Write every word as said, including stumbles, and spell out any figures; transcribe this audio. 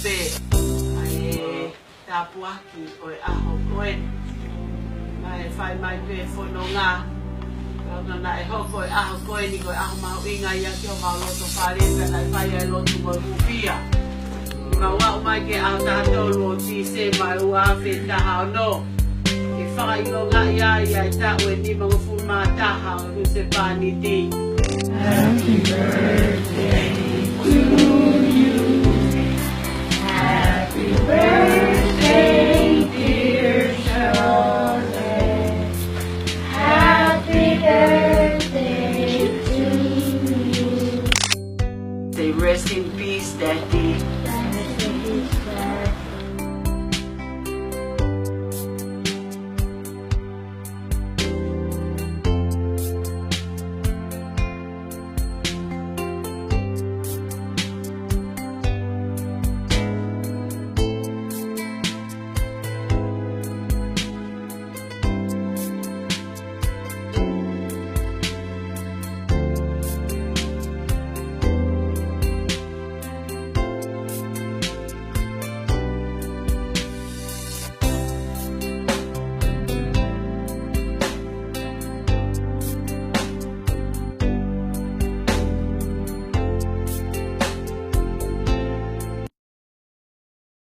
Pē, ʻa e tāpuaki ʻo e ʻaho ko eni. Naʻe fai mai pē fononga. Ka naʻe hoko e ʻaho ko eni ko e ʻaho mahuʻinga ia ki homau loto fale, pea naʻe fai ai e lotu mo e hūfia. Mau aʻu mai ki he ʻaho taha tolu ʻo Tīsema ʻe ua afe taha ono. ʻE fakaʻilongaʻi ai ʻa e taʻu ʻe nimangofulu mā taha ʻo e husepāniti. Happy birthday to you. Happy birthday, dear Joseph. Happy birthday to you. Say rest in peace, Daddy.